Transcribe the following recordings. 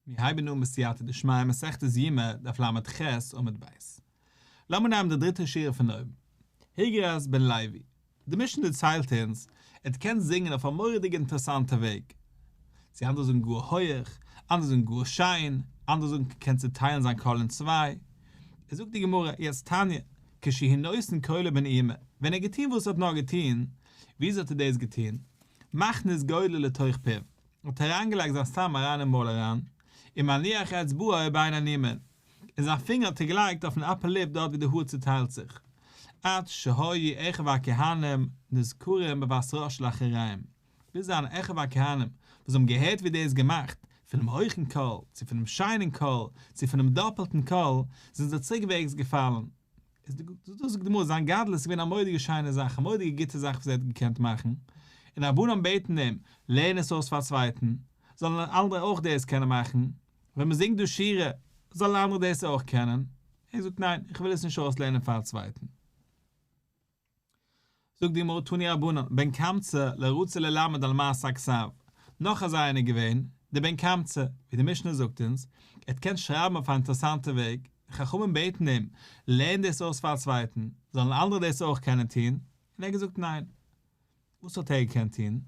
מיר הייבן אן בסייעתא דשמיא מסכת יומא דף ל"ח עמוד ב'. לאמיר נעמען די דריטע שורה פון אויבן. הוגרס בן לוי. די משנה דערציילט אונז, ער האט געקענט זינגען אויף א מורא'דיגע אינטערעסאנטע וועג. צו אנדערע זאגן גאר הויעך, אנדערע זאגן גאר שיין, אנדערע זאגן קען צוטיילן זיין קול אין צוויי. עס זאגט די גמרא, יעצט תניא, כשהוא נותן קולו בנעימה, ווען ער האט געטון וואס ער האט נאר געטון, וויאזוי האט ער דאס געטון? מכניס גודלא לתוך פיו. האט אריינגעלייגט זיין סם אריין אין מויל אריין, ומניח אצבעו בין הנימין, און זיין פינגער האט ער געלייגט אויפן upper lip דארט ווי די האר צוטיילט זיך, עד שהיו אחיו הכהנים נזכרים בבת ראש לאחוריהם, ביז זיינע אחיו הכהנים וואס האבן געהערט ווי דער איז געמאכט, פונעם הויכן קול, צו פונעם שיינעם קול, צו פונעם דאפעלטן קול, זענען זיי צוריקוועגס געפאלן. איז די דאס זאגט די גמרא זיין גדלות איז געווען א מורא'דיגע שיינע זאך א מורא'דיגע גוטע זאך וואס ער האט געקענט מאכן, און רבנן בעטן אים לערן עס אויס פאר א צווייטן, זאלן אנדערע אויך דאס קענען מאכן, ווען מען זינגט דא שירה זאלן אנדערע דאס אויך קענען, ער זאגט ניין איך וויל עס נישט אויסלערנען פאר א צווייטן. זאגט די גמרא תנו רבנן, בן קמצא לא רצה ללמד על מעשה הכתב, נאך אזא איינער געווען, דער בן קמצא, ווי די משנה זאגט אונז, ער האט געקענט שרייבן אויף א אינטערעסאנטע וועג, און חכמים בעטן אים, לערן דאס אויס פאר א צווייטן, זאלן אנדערע דאס אויך קענען טון, און ער האט געזאגט ניין. וואס האט ער געקענט טון?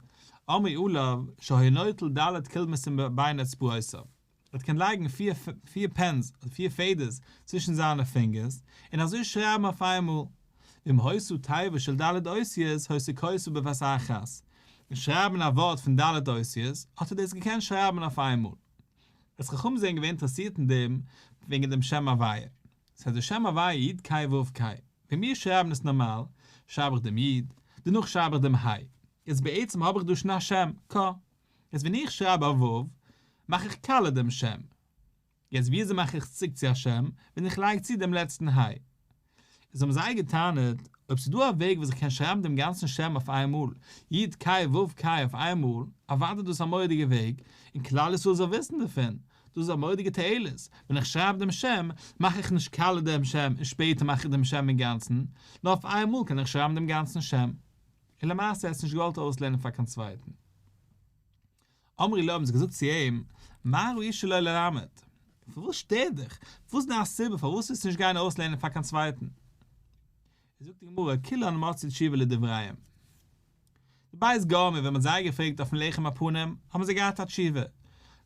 אמרו עליו שהיה נוטל ד' קולמוסין בין אצבעותיו, ער האט געקענט לייגן פיר פיר pens אדער פיר פעדערס צווישן זיינע פינגערס און אזוי שרייבן אויף איינמאל, ואם היתה תיבה של ד' אותיות היתה כותבה בבת אחת, און שרייבן א ווארט פון ד' אותיות האט ער דאס געקענט שרייבן אויף איינמאל. אז חכמים זענען געווען אינטערעסירט אין דעם וועגן דעם שם הוויה. ס'הייסט די שם הוויה י' ק' ו' ק'. ווען מיר שרייבן עס נארמאל, שרייב איך דעם י', דערנאך שרייב איך דעם ה'. יעצט בעצם האב איך דא שוין א שם, ק. יעצט ווען איך שרייב א ו', מאך איך קאלע דעם שם. יעצט וויאזוי מאך איך צוריק צו א שם, ווען איך לייג צו דעם לעצטן ה'? איז האבן זיי געטענה'ט, אויב ס'איז דא א וועג וואס איך קען שרייבן דעם גאנצן שם אויף איין מאל, י' ק' ו' ק' אויף איין מאל, אוודאי דאס איז א מורא'דיגע וועג, און כלל ישראל זאל וויסן דערפון, דאס איז א מורא'דיגע תועלת, ווען איך שרייב דעם שם, מאך איך נישט קאלע דעם שם און שפעטער מאך איך דעם שם אינגאנצן, נאר אויף איין מאל קען איך שרייבן דעם גאנצן שם. און למעשה ער האט עס נישט געוואלט אויסלערנען פאר קיין צווייטן. אמרו לו האבן זיי געזאגט צו אים, מה ראית שלא ללמד? פארוואס שטערט דיך? וואס איז דיין סיבה פארוואס ווילסטו נישט גיין אויסלערנען פאר קיין צווייטן? זאגט די גמרא, כולן מצאו תשובה לדבריהם. די בית גרמו ווען מען האט זיי געפרעגט אויפן לחם הפנים, האבן זיי געהאט א תשובה.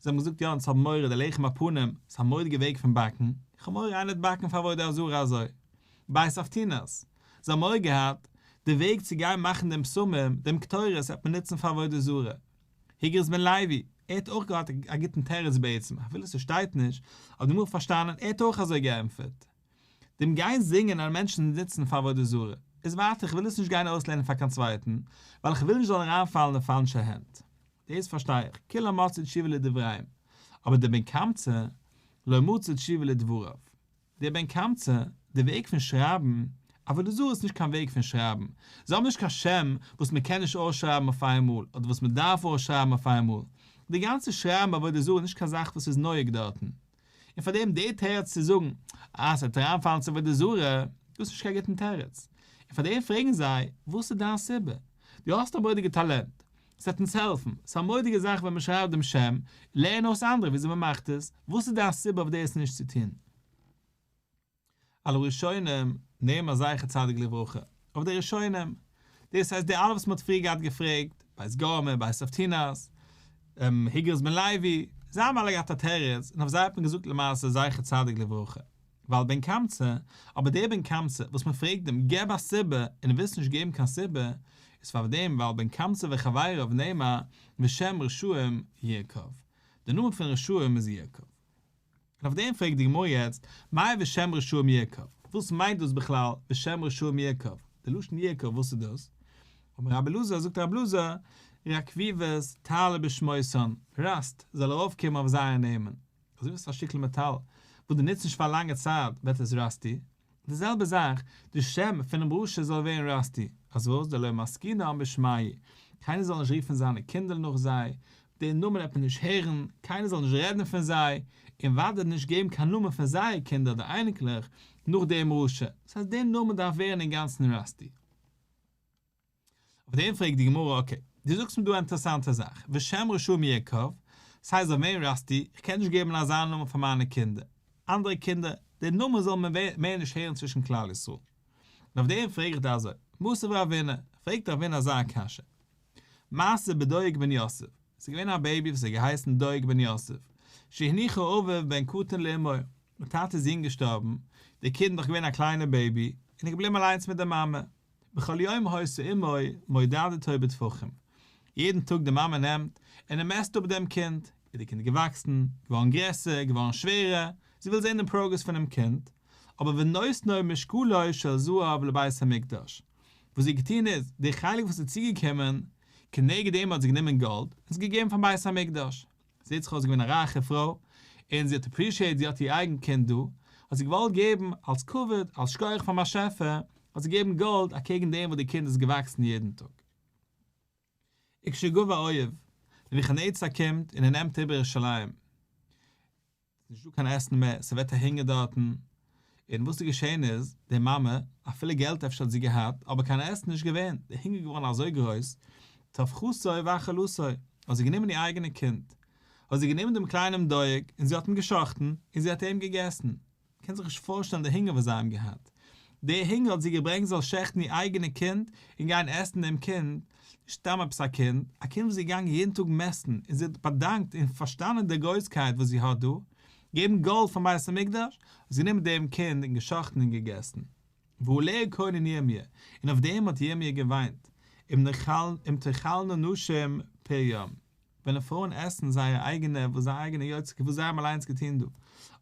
זיי האבן געזאגט יא אונז האבן מורא די לחם הפנים איז א מורא'דיגע וועג פון באקן, איך האב מורא איינער וועט באקן פאר עבודה זרה אזוי. בית אבטינס, זיי האבן מורא געהאט, די וועג צו גיין מאכן דעם בשמים, דעם קטורת וועט מען נוצן פאר עבודה זרה. הוגרס בן לוי, ער האט אויך געהאט א גוטן תירוץ בעצם, אפילו ס'שטייט נישט, האט די גמרא פארשטאנען, ער האט אויך אזוי געענטפערט. דעם גיין זינגען און מענטשן נוצן פאר עבודה זרה, איז ווייטער איך וויל עס נישט גיין אויסלערנען פאר קיין צווייטן, ווייל איך וויל נישט זאלן אריינפאלן אין פאלשע הענט. דאס פארשטיי איך, כולם מצאו תשובה לדבריהם, אבער דער בן קמצא, לא מצא תשובה לדבריו. דער בן קמצא, די וועג פון שרייבן, עבודה זרה איז נישט קיין וועג פון שרייבן, זיי האבן נישט קיין שם וואס מען קען נישט אויסשרייבן אויף איינמאל, אדער וואס מען דארף אויסשרייבן אויף איינמאל, די גאנצע שרייבן עבודה זרה איז נישט קיין זאך וואס איז נוהג דארטן, און פאר דעם די תירוץ צו זאגן אז ס'וועט אריינפאלן צו עבודה זרה, דאס איז נישט קיין גוטן תירוץ, און פאר דעם פרעגן זיי, וואס איז דיין סיבה? דו האסט א מורא'דיגע טאלענט, ס'וועט אונז העלפן, ס'איז א מורא'דיגע זאך ווען מ'שרייבט דעם שם, לערן אויס אנדערע וויאזוי מ'מאכט עס, וואס איז דיין סיבה אויף דאס נישט צו טון? על הראשונים נאמר זכר צדיק לברכה, אויף די ראשונים, דאס הייסט די אלע וואס מ'האט פריער געהאט געפרעגט, בית גרמו, בית אבטינס, הוגרס בן לוי, זיי האבן אלע געהאט א תירוץ, און אויף זיי האט מען געזאגט למעשה זכר צדיק לברכה. ווייל בן קמצא, אבער דער בן קמצא וואס מען פרעגט אים געב א סיבה און ער ווילסט נישט געבן קיין סיבה, איז פאר דעם ווייל בן קמצא וחביריו נאמר ושם רשעים ירקב, דער נאמען פון רשעים איז ירקב. און אויף דעם פרעגט די גמרא יעצט, מאי ושם רשעים ירקב, וואס מיינט דאס בכלל ושם רשעים ירקב, די לשון ירקב וואס איז דאס? אמר רבי אלעזר, זאגט רבי אלעזר, רקביבות תעלה בשמותן, rust זאל ארויפקומען אויף זייער נעמען. אזוי ווי ס'איז א שטיקל מעטאל וואס דו נוצט נישט פאר א לאנגע צייט ווערט עס rusty, די זעלבע זאך, די שם פונעם רשע זאל ווערן rusty, אז וואס דלא מסקינן בשמייהו, קיינער זאל נישט רופן זיינע קינדער נאך זיי, די נאמען וועט מען נישט הערן, קיינער זאל נישט רעדן פון זיי, און וודאי נישט געבן קיין נאמען פון זייער קינדער אדער אייניקלעך נאך דעם רשע, דאס הייסט דער נאמען דארף ווערן אינגאנצן rusty. אויף דעם פרעגט די גמרא, okay, דו זאגסט מיר דא א אינטערעסאנטע זאך, ושם רשעים ירקב, ס'הייסט אויף וועם רעדסטו? איך קען נישט געבן אזא נאמען פאר מיינע קינדער, אנדערע קינדער, די נאמען זאל מען מער נישט הערן צווישן כלל ישראל. און אויף דעם פרעג איך דיר אזוי, מתיב רבינא, פרעגט רבינא אזא קשיא, מעשה בדואג בן יוסף, ס'איז געווען א baby וואס האט געהייסן דואג בן יוסף, שהניחו אביו בן קטן לאמו, די טאטע איז יונג געשטארבן, די קינד נאך געווען א קליינע baby, און איז געבליבן אליינס מיט די מאמע, בכל יום היתה אמו מודדתו בטפחים, יעדן טאג די מאמע נעמט און ער מעסט אפ דעם קינד, איז די קינד געוואקסן, געווארן גרעסער, געווארן שווערער, זי וויל זען דעם progress פונעם קינד, אבער ונותנו משקלו של זהב לבית המקדש, וואס זי האט געטון איז, די חלק וואס איז צוגעקומען, כנגד דעם האט זי גענומען גאלד און עס געגעבן פארן בית המקדש. זי האט זיך אויס געווען א רייכע פרוי, און זי האט appreciate זי האט איר אייגן קינד דא, האט זי געוואלט געבן אלס כבוד, אלס שכוח פארן באשעפער, האט זי געגעבן גאלד אקעגן דעם וואס די קינד איז געוואקסן יעדן טאג. וכשגבר אויב, נבוכדנצר קומט און ער נעמט איבער ירושלים, ס'איז נישטא קיין עסן מער, ס'ווערט א הונגער דארטן, און וואס איז געשען איז, די מאמע, אפילו געלט אפשר האט זי געהאט, אבער קיין עסן נישט געווען, די הונגער איז געווארן אזוי גרויס, טבחתו ואכלתו, האט זי גענומען איר אייגענע קינד, האט זי גענומען דעם קליינעם דואג און זי האט אים גע'שחט'ן, און זי האט אים געגעסן. מ'קען זיך נישט פארשטעלן די הונגער וואס זיי האבן געהאט. די הונגער האט זי געברענגט זי זאל שעכטן איר אייגענע קינד און גיין עסן דעם קינד, נישט סתם עפעס א קינד, א קינד וואס זי איז געגאנגען יעדן טאג מעסטן און זי האט באדאנקט און פארשטאנען די גרויסקייט וואס זי האט דא, געבן גאלד פארן בית המקדש, האט זי גענומען דעם קינד און געשאכטן און געגעסן. ועליה קונן ירמיה, און אויף דעם האט ירמיה געוויינט, אם תאכלנה נשים פרים. ווען די פרויען עסן זייער אייגענע וואס זייער אייגענע יוצא וואס זיי האבן אליינס געטון דא,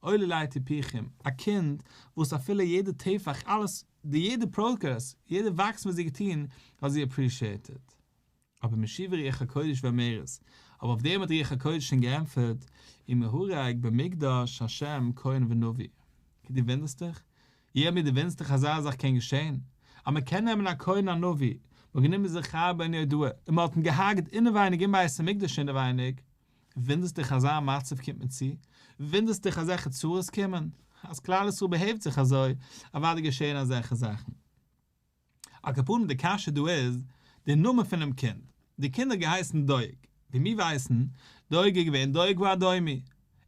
אוי לי טיפוחים, א קינד וואס אפילו יעדע טפח אלעס די יעדע progress יעדע וואקסן וואס זי געטון האט זי appreciated. אבער משיבה רוח הקודש ואומרת, אבער אויף דעם האט רוח הקודש שוין געענטפערט, אם יהרג במקדש השם כהן ונביא. דו וואונדערסט דיך? ירמי' דו וואונדערסט דיך אזא זאך קען געשען? אז מען קען נעמען א כהן א נביא, מען האט גענומען זכריה בן יהוידע און מען האט אים געהארגעט אינעווייניג אין בית המקדש אינעווייניג, וואונדערסט דיך אזא מצב קומט מען צו? וואונדערסט דיך אזעלכע צרות קומען? אז כלל ישראל behave ט זיך אזוי, אוודאי געשען אזעלכע זאכן. על כל פנים די קשיא דא איז, די נאמען פונעם קינד. די קינד האט געהייסן דואג. ווי מיר ווייסן, דואג איז געווען דואג האדומי.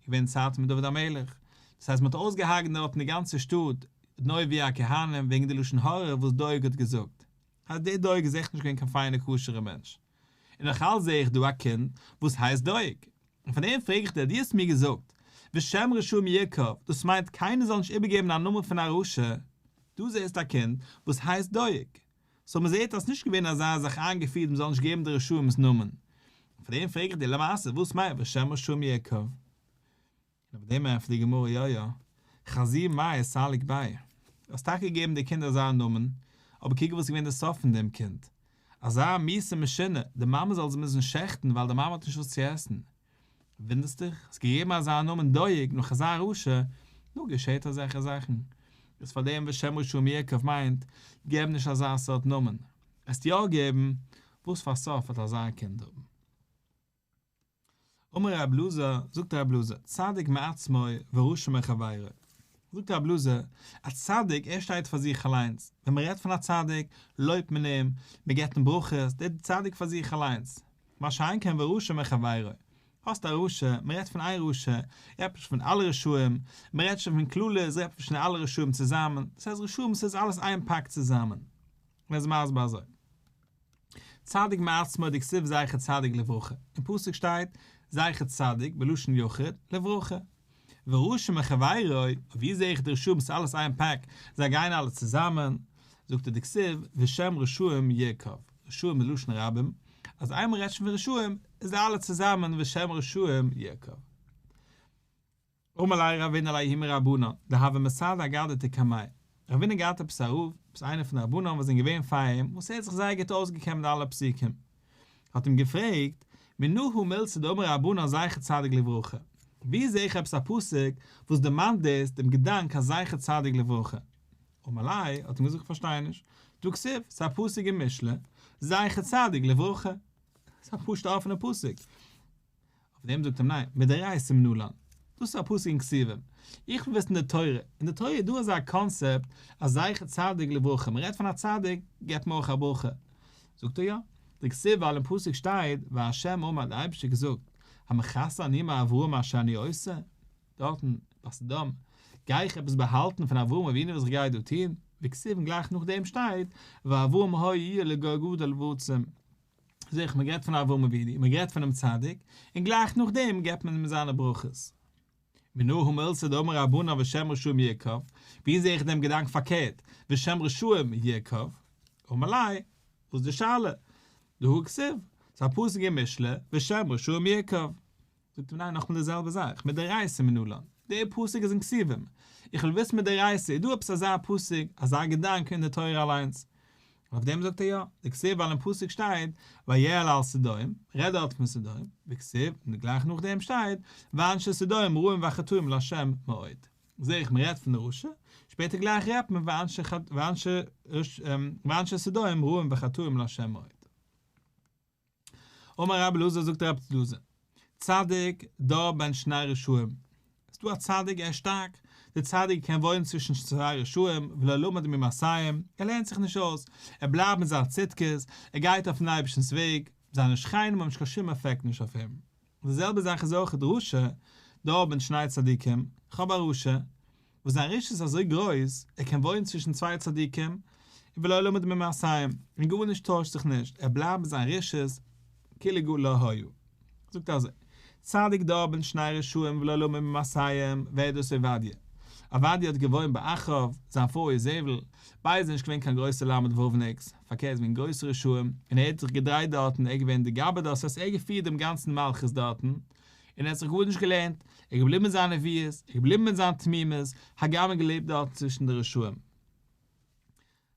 געווען צייטן מיט דוד המלך. דאס הייסט מען האט אויסגעהארגעט דארטן די גאנצע שטאט, נוב והכהנים, וועגן די לשון הרע וואס דואג האט געזאגט. אז דער דואג איז עכט נישט געווען קיין פיינער כשר'ער מענטש. און נאך אלץ זעה איך דא א קינד וואס הייסט דואג. און פאר דעם פרעג איך דיר, דו האסט מיר געזאגט, ושם רשעים ירקב, דאס מיינט קיינער זאל נישט איבערגעבן א נאמען פון א רשע, דא זעסטו א קינד וואס הייסט דואג. so מען זעט אז ס'נישט געווען אזא זאך איינגעפירט מען זאל נישט געבן די רשעים'ס נאמען. און פאר דעם פרעג איך דיר למעשה וואס מיינט ושם רשעים ירקב? און אויף דעם ענטפערט די גמרא יא יא, חזי מאי סליק ביה, דו האסט טאקע געגעבן די קינד אזא נאמען, אבער קוק וואס איז געווען די סוף פון דעם קינד, אזא מיתה משונה, די מאמע זאל זיך מוזן שעכטן ווייל די מאמע האט נישט וואס צו עסן. וואונדערסט דיך? האסט געגעבן אזא נאמען דואג נאך אזא רשע, נו געשעט אזעלכע זאכן. איז פאר דעם ושם רשעים ירקב מיינט, געב נישט אזא סארט נאמען. וועסט יא געבן, וואס פאר סוף וועט אזא קינד האבן? אמר רב אלעזר, זאגט רב אלעזר, צדיק מעצמו ורשע מחבירו. זאגט רב אלעזר, א צדיק ער שטייט פאר זיך אליינס, ווען מען רעדט פון א צדיק, לויבט מען אים, מען געבט אים ברכות, דער צדיק פאר זיך אליינס. מה שאין כן ורשע מחבירו. האסט א רשע, מען רעדט פון איין רשע, רעדט נישט פון אלע רשעים, מען רעדט שוין פון קללות, רעדט נישט פון אלע רשעים צוזאמען, דאס הייסט רשעים ס'איז אלעס איין פאק צוזאמען. און ער איז מסביר אזוי. צדיק מעצמו דכתיב זכר צדיק לברכה, אין פסוק שטייט זכר צדיק בלשון יחיד לברכה. ורשע מחבירו, ווי זעה איך די רשעים ס'איז אלעס איין פאק, זיי גייען אלע צוזאמען, זאגט ער דכתיב ושם רשעים ירקב, רשעים בלשון רבים, אז איינמאל רעדט שוין פון רשעים איז אלע צוזאמען ושם רשעים ירקב. אמר ליה רבינא לההוא מרבנן, דהוה מסדר אגדתא קמיה, רבינא געהאט עפעס א רב, עפעס איינער פון די רבנן וואס זענען געווען פאר אים, וואס ער האט זיך זייער גוט אויסגעקענט מיט אלע פסוקים, האט אים געפרעגט, מנא הא מילתא דאמר רבנן זכר צדיק לברכה, ווי זעה איך עפעס א פסוק וואס דערמאנט דאס דעם געדאנק אז זכר צדיק לברכה? אמר ליה, האט אים געזאגט כ'פארשטיי נישט, דא כתיב, ס'איז א פסוק אין משלי, זכר צדיק לברכה, ס'איז א פשוט'ע אפענע פסוק. אויף דעם זאגט אים ניין, מדאורייתא מנלן, דאס איז א פסוק אין כתובים, איך וויל וויסן די תורה, אין די תורה איז דא אזא קאנצעפט אז זכר צדיק לברכה, מען רעדט פון א צדיק געבט מען אויך א ברכה, זאגט ער יא, דכתיב ווייל אין פסוק שטייט וה' אמר דער אייבערשטער האט געזאגט, המכסה אני מאברהם מה שאני עושה? דארטן ביי סדום, גיי איך עפעס באהאלטן פון אברהם אבינו וואס איך גיי דא טון? וכתיב און גלייך נאכדעם שטייט, ואברהם היה לגוי גדול ועצום. זעה איך מען גערעדט פון אברהם אבינו, מען גערעדט פונעם צדיק, און גלייך נאכדעם געבט מען אים זיינע ברכות. מנא הא מילתא דאמור רבנן ושם רשעים ירקב, ווי זעה איך דעם געדאנק פארקערט, ושם רשעים ירקב? אמר ליה, וואס איז די שאלה? דהא כתיב, ס'איז א פסוק אין משלי, ושם רשעים ירקב. זאגט אים ניין נאכמאל די זעלבע זאך, מדאורייתא מנלן, דער פסוק איז אין כתובים, איך וויל וויסן מדאורייתא, איז דא עפעס אזא פסוק, אזא געדאנק אין די תורה אליינס? אויף דעם זאגט ער יא, דכתיב ווייל אין פסוק שטייט ויעל על סדום, רעדט דארט פון סדום, וכתיב, און גלייך נאכדעם שטייט ואנשי סדום רעים וחטאים לה' מאוד. זעה איך מען רעדט פון די רשע, שפעטער גלייך רעדט מען ואנשי סדום רעים וחטאים לה' מאוד. אמר רבי אלעזר זאגט רבי אלעזר, צדיק דר בין שני רשעים, ס'איז דא א צדיק ער איז שטארק, דער צדיק קען וואוינען צווישן צוויי רשעים ולא למד ממעשיהם, ער לערנט זיך נישט אויס, ער בלייבט מיט זיין צדקות, ער גייט אויפן אייבערשטנ'ס וועג, זיינע שכנים האבן נישט קיין שום עפעקט נישט אויף אים. די זעלבע זאך איז אויך רשע, דר בין שני צדיקים, איך האב א רשע, וואס זיין רשעות איז אזוי גרויס, ער קען וואוינען צווישן צוויי צדיקים, און ולא למד ממעשיהם, און גארנישט טוישט זיך נישט, ער בלייבט מיט זיין רשעות כאילו לא היה. זאגט אזוי, צדיק דר בין שני רשעים ולא למד ממעשיהם, ווער איז דאס עובדיה? עובדיה האט געוואוינט ביי אחאב, זיין פרוי איזבל, ביידע זענען נישט געווען קיין גרויסע למד וואו'ניקס, פארקערט זיי געווען גרויסע רשעים, און ער האט זיך געדרייט דארטן, ער איז געווען די גבאי דאס הייסט ער האט געפירט דעם גאנצן מלכות דארטן, און ער האט זיך גארנישט געלערנט, ער איז געבליבן מיט זיין נביאות, ער איז געבליבן מיט זיין תמימות, הגם ער האט געלעבט דארטן צווישן די רשעים.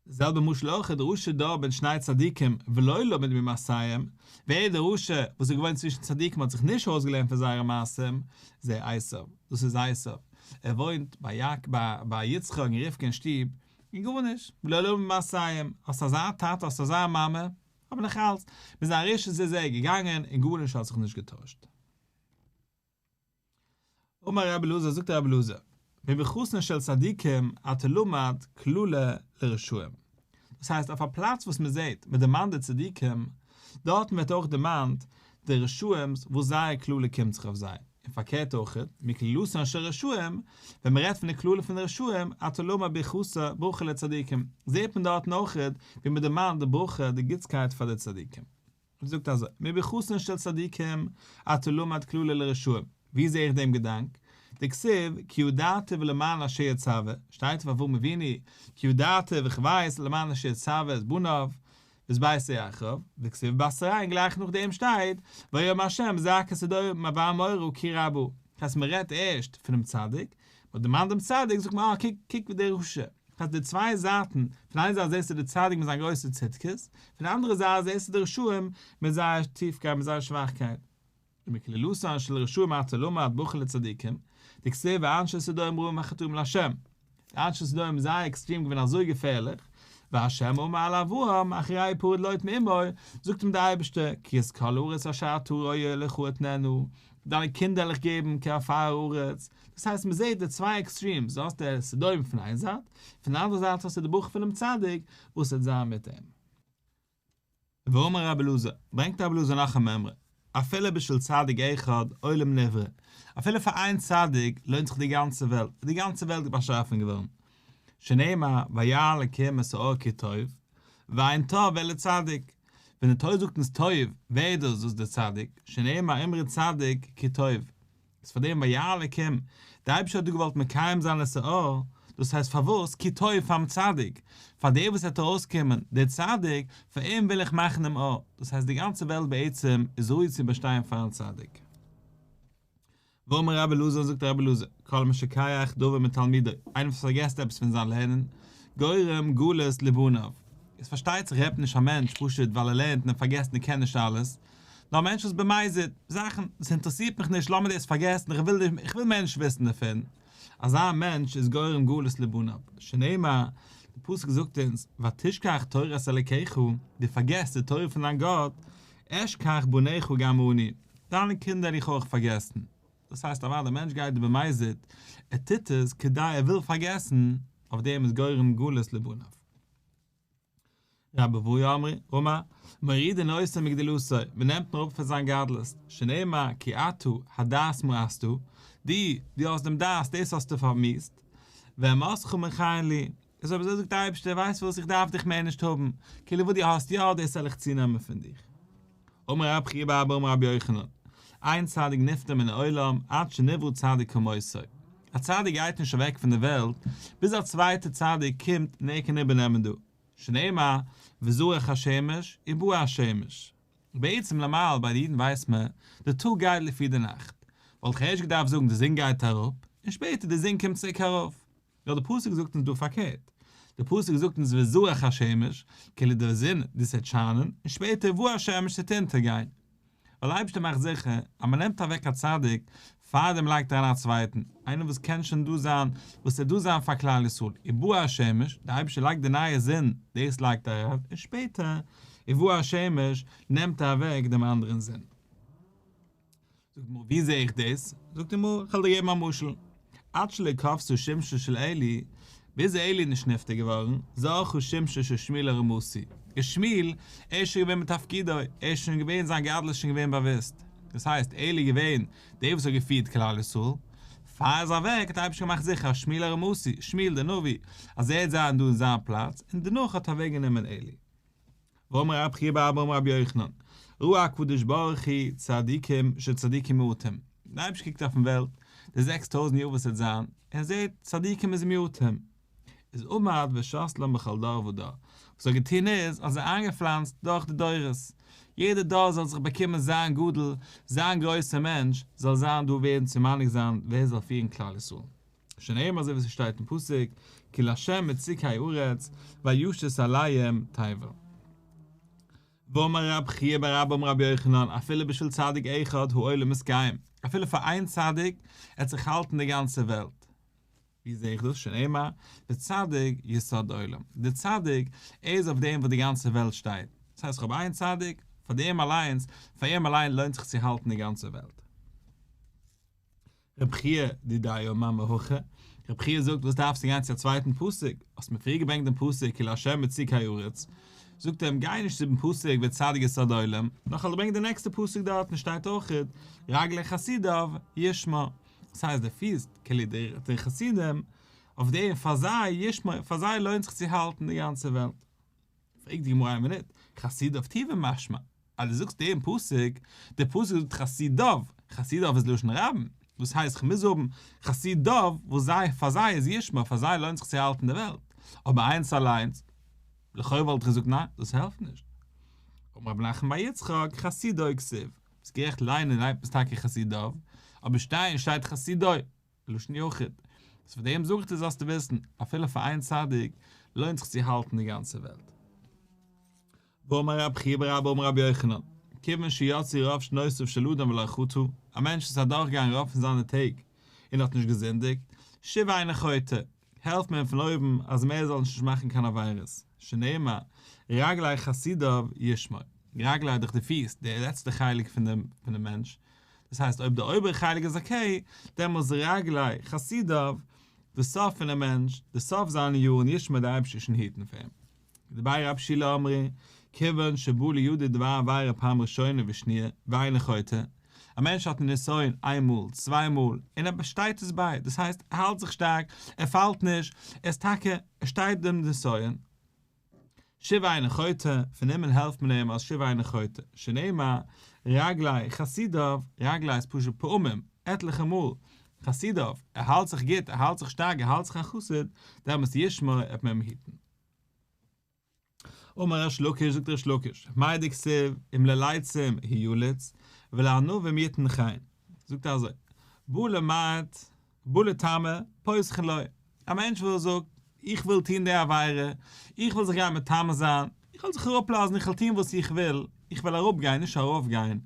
די זעלבע משל אויך איז די רשע דר בין שני צדיקים ולא למד ממעשיהם, ווער איז די רשע וואס איז געוואוינט צווישן צדיקים האט זיך נישט אויסגעלערנט פון זייערע מעשים, זה עשיו, דאס איז עשיו, ער וואוינט ביי יצחק און רבקה אין שטוב, און גארנישט, ולא למד ממעשיהם, האסט אזא טאטע האסט אזא מאמע, אבער נאך אלץ, מיט זיין רשעות איז ער געגאנגען און גארנישט האט זיך נישט געטוישט. אמר רבי אלעזר, זאגט רבי אלעזר, מברכתן של צדיקים אתה למד קללה לרשעים. דאס הייסט אויף א פלאץ וואס מען זעט, מען דערמאנט די צדיקים, דארטן ווערט אויך דערמאנט די רשעים'ס וואס זייער קללה קומט זיך אויף זיי, און פארקערט אויך, מקללתן של רשעים, ווען מען רעדט פון די קללה פון די רשעים, אתה למד ברכתה ברכה לצדיקים, זעט מען דארטן אויך ווי מען דערמאנט די ברכה, די גוטסקייט פאר די צדיקים. און זאגט אזוי, מברכתן של צדיקים אתה למד קללה לרשעים, ווי זעה איך דעם געדאנק? דכתיב כי ידעתיו למען אשר יצוה, שטייט אויף אברהם אבינו, כי ידעתיו איך ווייס למען אשר יצוה את בניו, ואת ביתו אחריו, וכתיב בתריה און גלייך נאכדעם שטייט, ויאמר ה' זעקת סדום ועמורה כי רבה, הייסט מען רעדט ערשט פונעם צדיק, מען האט דערמאנט דעם צדיק זאגט מען אה קוק קוק ווי דער רשע, הייסט די צוויי זייטן, פון איין זייט זעסטו די צדיק מיט זיין גרויסע צדקות, פון די אנדערע זייט זעסטו די רשעים מיט זייער טיפקייט מיט זייער שוואכקייט. ומקללתן של רשעים אתה למד ברכה לצדיקים, דכתיב ואנשי סדום רעים וחטאים לה'. די אנשי סדום איז זייער עקסטרעם געווען אזוי געפערליך, וה' אמר אל אברהם אחרי הפרד לוט מעמו, זאגט אים דער אייבערשטער, כי את כל הארץ אשר אתה רואה לך אתננה, דיינע קינדער וועל איך געבן כעפר הארץ, דאס הייסט מען זעט די צוויי extremes, דו האסט די סדום פון איין זייט, פון די אנדערע זייט האסטו די ברכה פונעם צדיק וואס וועט זיין מיט אים. ואמר רבי אלעזר, ברענגט רבי אלעזר נאך א מימרא, אפילו בשביל צדיק אחד עולם נברא, אפילו פאר איין צדיק לוינט זיך די גאנצע וועלט, איז די גאנצע וועלט באשאפן געווארן, שנאמר וירא אלקים את האור כי טוב, ואין טוב אלא צדיק, ווען די תורה זאגט אונז טוב, ווער איז דאס דאס דער צדיק, שנאמר אמרו צדיק כי טוב, איז פאר דעם וירא אלקים, דער אייבערשטער האט דא געוואלט מקיים זיין את האור, דאס הייסט פארוואס, כי טוב פאר'ן צדיק, פאר דער וואס וועט ארויסקומען, דער צדיק, פאר אים וויל איך מאכן דעם אור, דאס הייסט די גאנצע וועלט בעצם איז ראוי צו באשטיין פאר'ן צדיק. ואמר רבי אלעזר, זאגט רבי אלעזר, כל המשכח דבר מתלמודו, איינער וואס פארגעסט עפעס פון זיין לערנען, גורם גלות לבניו. עס פארשטייט זיך רעדט נישט א מענטש פשוט ווייל ער לערנט און ער פארגעסט און ער קען נישט אלעס, נאר א מענטש וואס במזיד, זאכן, עס אינטערעסירט מיך נישט, לאמיר דאס פארגעסן, איך וויל איך וויל מער נישט וויסן דערפון. אזא מענטש איז גורם גלות לבניו, שנאמר, די פסוק זאגט אונז, ותשכח תורת אלקיך, דו פארגעסט די תורה פון דיין גאט, אשכח בניך גם אני, דיינע קינדער וועל איך אויך פארגעסן. דאס הייסט אוודאי א מענטש גייט במזיד, ער טוט עס כדי ער וויל פארגעסן, אויף דעם איז גורם גלות לבניו. רבי אבהו אמרי, אמר, מורידין אותו מגדולתו, מען נעמט אים אראפ פון זיין גדלות, שנאמר כי אתה הדעת מאסת, דו, דו האסט דעם דעת, דאס האסטו פארמיאוסט, ואימתך מחני לי, איז אויב אזוי זאגט דער אייבערשטער, ווייסט וואס, איך דארף דיך מער נישט האבן, כאילו וואס דו האסט יא, דאס וועל איך צונעמען פון דיך. אמר רב חייא בר אבא אמר רבי יוחנן, אין צדיק נפטר מן העולם עד שנברא צדיק כמותו, א צדיק גייט נישט אוועק פון די וועלט ביז א צווייטע צדיק קומט און ער קען איבערנעמען דא, שנאמר וזרח השמש ובא השמש. בעצם נארמאל ביי די אידן ווייסט מען, די טאג גייט לפי די נאכט, וואלט איך ערשט געדארפט זאגן די זון גייט אראפ, און שפעטער די זון קומט צוריק ארויף. נאר די פסוק זאגט אונז דא פארקערט, די פסוק זאגט אונז וזרח השמש, כאילו די זון דאס וועט שיינען, און שפעטער ובא השמש ס'וועט אונטערגיין. ווייל אייבערשטער מאכט זיכער אז מען נעמט אוועק א צדיק, פארדעם לייגט אריין א צווייטן, איינער וואס קען שוין דא זיין, וואס וועט דא זיין פאר כלל ישראל, ובא השמש, די אייבערשטער לייגט די נייע זון, דאס לייגט ער אריין, און שפעטער, ובא השמש, נעמט ער אוועק דעם אנדערן זון. זאגט די גמרא, ווי זע איך דאס? זאגט די גמרא, איך וועל דיר געבן א משל, עד שלא כבתה שמשו של עלי, ביז עלי איז נישט נפטר געווארן, זרחה שמשו של שמואל הרמתי, איז שמואל, ער איז שוין געווען בתפקידו, ער איז שוין געווען, זיין גדלות איז שוין געווען באוואוסט, דאס הייסט, עלי איז געווען דער וואס האט געפירט כלל ישראל, פאר ער איז אוועק האט דער אייבערשטער געמאכט זיכער אז שמואל הרמתי, שמואל דער נביא, אז ער וועט זיין דא אין זיין פלאץ, און דערנאך האט אוועקגענומען עלי. ואמר רב חייא בר אבא אמר רבי יוחנן, ראה הקדוש ברוך הוא צדיקים שצדיקים מועטים, דער אייבערשטער קוקט אויפן וועלט, די 6000 יאר וואס וועט זיין, ער זעט צדיקים איז מיעוטים, איז עמד ושתלם בכל דור ודור, וואס ער האט געטון איז, האט זיי איינגעפלאנצט דורך די דורות, יעדע דור זאל זיך באקומען זיין גדול, זיין גרויסער מענטש, זאל זיין דא ווערן צו מנהיג זיין ווער זאל פירן כלל ישראל. שנאמר אזוי ווי ס'שטייט אין פסוק, כי לה' מצוקי ארץ וישת עליהם תבל. ואמר רב חייא בר אבא אמר רבי יוחנן, אפילו בשביל צדיק אחד העולם מתקיים, אפילו פאר איין צדיק עט זיך האלטן די גאנצע וועלט. ווי זעה איך דאס? שנאמר, וצדיק יסוד עולם. דער צדיק, ער איז אויף דעם וואס די גאנצע וועלט שטייט. דאס הייסט איך האב איין צדיק, פאר דעם אליינס, פאר אים אליין לוינט זיך צו האלטן די גאנצע וועלט. רב חייא דידיה אמר מהכא, רב חייא זאגט וואס דארפסטו גיין צו א צווייטן פסוק, האסט מיר פריער געברענגט דעם פסוק כי לה' מצוקי ארץ, זאגט ער אים גיי נישט צו דעם פסוק וצדיק יסוד עולם, נאר כ'וועל דיר ברענגען די נעקסטע פסוק דארטן שטייט אויכעט רגלי חסידיו ישמור, דאס הייסט די פיס, כאילו די חסידים, אויף דעם פאר זיי ישמור, פאר זיי לוינט זיך צו האלטן די גאנצע וועלט. פרעגט די גמרא איין מינוט, חסידיו טובא משמע, אז דו זאגסט דעם פסוק, דער פסוק זאגט חסידיו, חסידיו איז לשון רבים, דאס הייסט כ'מוז האבן חסידיו וואס זיי, פאר זיי איז ישמור, פאר זיי לוינט זיך צו האלטן די וועלט, אבער איינס אליינס, לכאו' וואלט איך געזאגט ניין, דאס העלפט נישט. אמר רב נחמן בר יצחק, חסידו כתיב, ביסט גערעכט ליינען ליינט מען עס טאקע חסידיו, אבער שטיין שטייט חסידו. לשון יחיד. איז פאר דעם זאג איך דיר זאלסטו וויסן, אפילו פאר איין צדיק לוינט זיך צו האלטן די גאנצע וועלט. ואמר רב חייא בר אבא אמר רבי יוחנן, כיוון שיצאו רוב שנותיו של אדם ולא חטא, א מענטש איז אדורכגעגאנגען רוב פון זיינע טעג און האט נישט געזינדיגט, שוב אינו חוטא, העלפט מען אים פון אויבן אז מער זאל נישט מאכן קיין עבירות, שנאמר, רגלי חסידיו ישמור, רגלי דאך די פיס, די לעצטע חלק פון דעם מענטש, דאס הייסט אויב די אויבערע חלק איז okay, דעמאלס רגלי חסידיו, די סוף פונעם מענטש, די סוף זיינע יארן ישמור די אייבערשטער שוין היטן פאר אים. דבי רב שילא אמרי, כיוון שבא לידו דבר עבירה פעם ראשונה ושניה, ואינו חוטא, א מענטש האט א נסיון איין מאל, צוויי מאל, און ער באשטייט עס ביי, דאס הייסט ער האלט זיך שטארק, ער פאלט נישט, ער איז טאקע, ער שטייט דעם נסיון, שוב אינו חוטא, פון הימל העלפט מען אים אז שוב אינו חוטא, שנאמר, רגלי חסידיו, רגלי איז פשוט פעמים, עטליכע מאל, חסידיו, ער האלט זיך גוט, ער האלט זיך שטארק, ער האלט זיך א חסיד, דעמאלטס ישמור, עט מען אים היטן. אמר ריש לקיש, זאגט ריש לקיש, מאי דכתיב, אם ללצים הוא יליץ, ולענווים יתן חן. זאגט ער אזוי, בא למעט, בא לטמא, פותחין לו. א מענטש וואס זאגט, איך וויל טון די עבירה, איך וויל זיך גיין מטמא זיין, איך וויל זיך אראפלאזן, איך וויל טון וואס איך וויל, איך וויל אראפגיין, נישט ארויפגיין.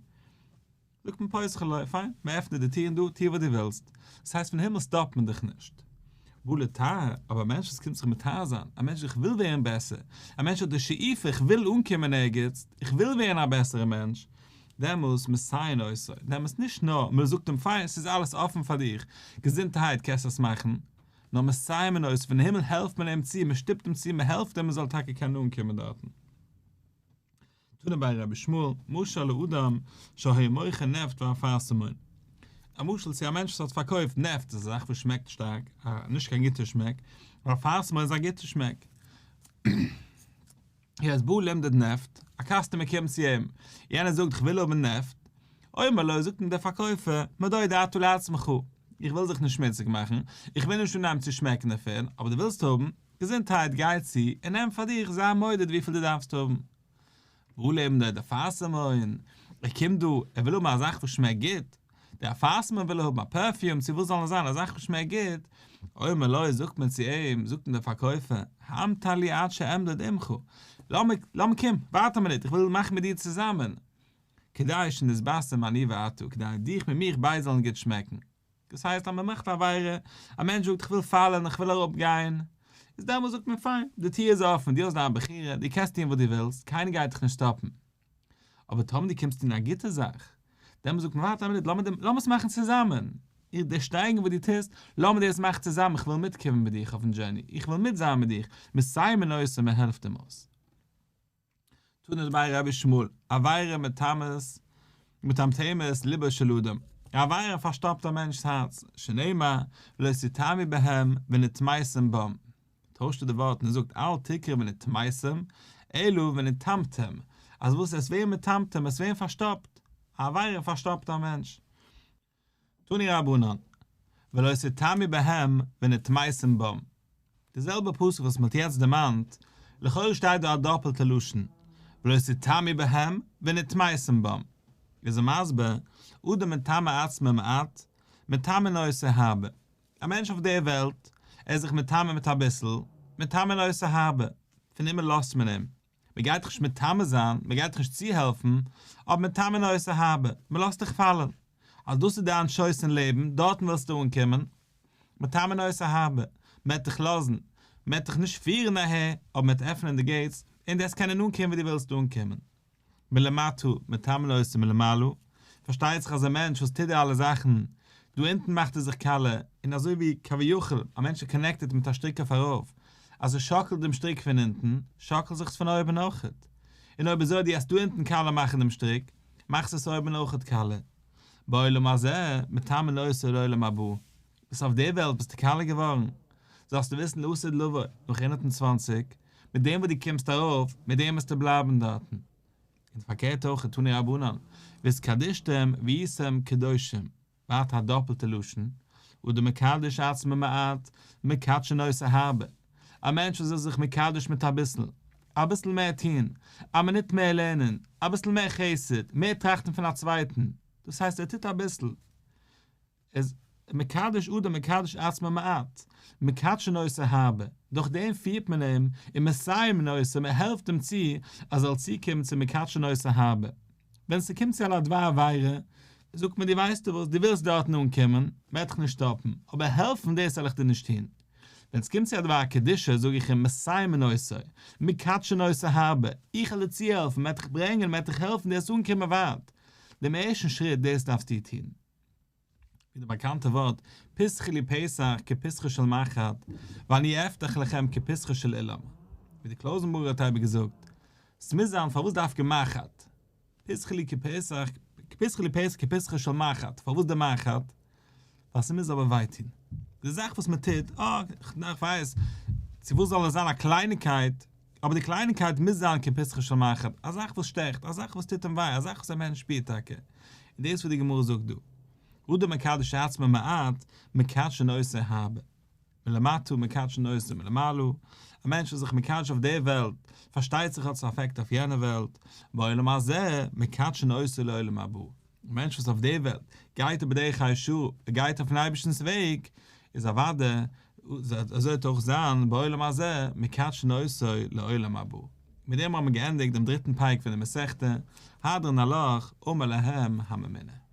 זאגט מען פותחין לו, פיין, מען עפנט דיר די טירן דא, טו וואס דו ווילסט. דאס הייסט פון הימל סטאפט מען דיך נישט. בא לטהר, אבער א מענטש וואס קומט זיך מטהר זיין, א מענטש איך וויל ווערן בעסער, א מענטש האט די שאיפה איך וויל אנקומען ערגעץ, איך וויל ווערן א בעסערע מענטש, דעמאלס מסייעין אותו, דעמאלס נישט נאר מען זאגט אים פיין ס'איז אלעס אפן פאר דיך, געזונטערהייט קענסט עס מאכן, נאר מסייעין אותו, פון הימל העלפט מען אים צו, מען שטופט אים צו, מען העלפט אים ער זאל טאקע קענען אנקומען דארטן. תנא דבי רבי ישמעאל, משל לאדם שהיה מוכר נפט ואפרסמון. א משל צו א מענטש וואס האט פארקויפט נפט, דאס איז א זאך וואס שמעקט שטארק, א נישט קיין גוטע שמעק, ואפרסמון איז א גוטע שמעק. יעצט בא למדוד נפט, א customer קומט צו אים, יענער זאגט איך וויל האבן נפט, אומר לו זאגט אים דער פארקויפער, מדוד אתה לעצמך, איך וויל זיך נישט שמוציג מאכן, איך וויל נישט אנהייבן צו שמעקן דערפון, אבער דו ווילסט האבן, געזונטהייט גיי צו און נעם פאר דיך זיי מודד וויפיל דו דארפסט האבן. בא למדוד אפרסמון, ער קומט דא, ער וויל האבן א זאך וואס שמעקט גוט, די אפרסמון וויל ער האבן א perfume צו וואס זאל עס זיין, א זאך וואס שמעקט גוט, אומר לו זאגט מען צו אים, זאגט אים דער פארקויפער, המתן לי עד שאמדוד עמך, לאמיר, לאמיר קום, ווארט א מינוט, איך וויל מאכן מיט דיר צוזאמען, כדי שנתבשם אני ואתה, כדי דיך מיט מיך ביידע זאלן גוט שמעקן. דאס הייסט אז מען מאכט א עבירה, א מענטש זאגט איך וויל פאלן, איך וויל אראפ גיין, איז דעמאלס זאגט מען פיין, די טיר איז אפן, דו האסט דיין בחירה, דו קענסט טון וואס דו ווילסט, קיינער גייט דיך נישט stop ן. אבער טאמער דו קומסט טון א גוטע זאך, דעמאלס זאגט מען ווארט א מינוט, לאמיר עס מאכן צוזאמען, איך די שטייגן וואס דו טוסט, לאמיר דאס מאכן צוזאמען, איך וויל מיטקומען מיט דיך אויפן journey, איך וויל מיט זיין מיט דיך, מסיימין אותו, מען העלפט אים אויס. תנא דבי רבי ישמעאל, עבירה מטמאת מטמטמת לבו של אדם, א עבירה פארשטאפט א מענטש'ס הארץ, שנאמר, ולא תטמאו בהם ונטמאתם בם. טוישט ער די ווארט און ער זאגט אל תקרי ונטמאתם, אלא ונטמתם, אז וואס עס ווערן מטמטם, עס ווערן פארשטאפט, א עבירה פארשטאפט א מענטש. תנו רבנן, ולא תטמאו בהם ונטמאתם בם. די זעלבע פסוק וואס מען האט יעצט דערמאנט, לכאורה שטייט דא א דאפעלטע לשון, ולא תטמאו בהם ונטמאתם בם. איז ער מסביר, אדם מטמא עצמו מעט, מטמאין אותו הרבה. א מענטש אויף דער וועלט, ער איז זיך מטמא מיט אביסל, מטמאין אותו הרבה, פון הימל לאזט מען אים. מען גייט דיך נישט מטמא זיין, מען גייט דיך נישט צוהעלפן, אבער מטמאין אותו הרבה, מען לאזט דיך פאלן. אז דאס איז דיין choice אין לעבן, דארטן ווילסטו אנקומען, מטמאין אותו הרבה, מען וועט דיך לאזן, מען וועט דיך נישט פירן אהער, אבער מען וועט עפענען די gates, און דו וועסט קענען אנקומען וואו דו ווילסט אנקומען. מלמטה, מטמאין אותו מלמעלה, פארשטייט זיך אז א מענטש וואס טוט די אלע זאכן, דא אונטן מאכט ער זיך קאלע, און אזוי ווי כביכול א מענטש איז connected מיט א שטריק אויף ארויף, אז ער שאקלט דעם שטריק פון אונטן, שאקלט זיך עס פון אויבן אויכעט. און אויב אזוי דו האסט דא אונטן קאלע מאכן דעם שטריק, מאכסט עס אויבן אויכעט קאלע. בעולם הזה, מטמאין אותו לעולם הבא. ביסט אויף די וועלט ביסטו קאלע געווארן, זאלסטו וויסן לעתיד לבוא, נאך 120, מיט דעם וואס דו קומסט ארויף, מיט דעם וועסטו בלייבן דארטן. און פארקערט אויך תנו רבנן, והתקדשתם והייתם קדושים, ווייטער א דאפלטע לשון, אדם מקדש עצמו מעט, מקדשין אותו הרבה, א מענטש וואס איז זיך מקדש מיט אביסל, אביסל מער טון, א מינוט מער לערנען, אביסל מער חסד, מער טראכטן פון א צווייטן, דאס הייסט ער טוט אביסל, איז מקדש אדם מקדש עצמו מעט, מקדשין אותו הרבה, דורך דעם פירט מען אים און מסייעין אותו, מען העלפט אים צו אז ער זאל צוקומען צו מקדשין אותו הרבה. ווען ס'קומט צו על הדבר עבירה, זאגט מען דיר ווייסטו וואס, דו ווילסט דארטן אנקומען, מ'וועט דיך נישט stop ן, אבער העלפן דאס וועל איך דיר נישט טון. ווען ס'קומט צו א דבר קדושה זאג איך אים מסייעין אותו, מקדשין אותו הרבה, איך וועל דיר צוהעלפן, מ'וועט דיך ברענגען, מ'וועט דיך העלפן דו זאלסט אנקומען ווייט. דעם ערשטן שריט דאס דארפסטו טון. ווי די באקאנטע ווארט, פתחו לי פתח כפתחו של מחט, ואני אפתח לכם כפתחו של אולם. ווי די קלויזענבורגער האט אייביג געזאגט, ס'מוז זיין פארוואס דווקא מחט? פתחו לי כפתח, פתחו לי פתח כפתחו של מחט, פארוואס די מחט? ווייל ס'מוז אבער וויי טון. די זאך וואס מ'טוט, אה, איך ווייס, צו וואס זאל עס זיין א קלייניקייט, אבער די קלייניקייט מוז זיין כפתחו של מחט, א זאך וואס שטעכט, א זאך וואס טוט אים וויי, א זאך וואס א מענטש שפירט טאקע. און דאס וואס די גמרא זאגט דא, אדם מקדש עצמו מעט, מקדשין אותו הרבה. מלמטה מקדשין אותו מלמעלה, א מענטש וואס איז זיך מקדש אויף די וועלט, פארשטייט זיך האט עס א אפעקט אויף יענע וועלט, בעולם הזה מקדשין אותו לעולם הבא. א מענטש וואס אויף די וועלט גייט ער בדרך הישרה, ער גייט אויפן אייבערשטנ'ס וועג, איז אוודאי אזוי וועט אויך זיין בעולם הזה מקדשין אותו לעולם הבא. מיט דעם האבן מיר געענדיגט דעם דריטן פרק פון די מסכתא, הדרן עלך, אמר להם הממונה.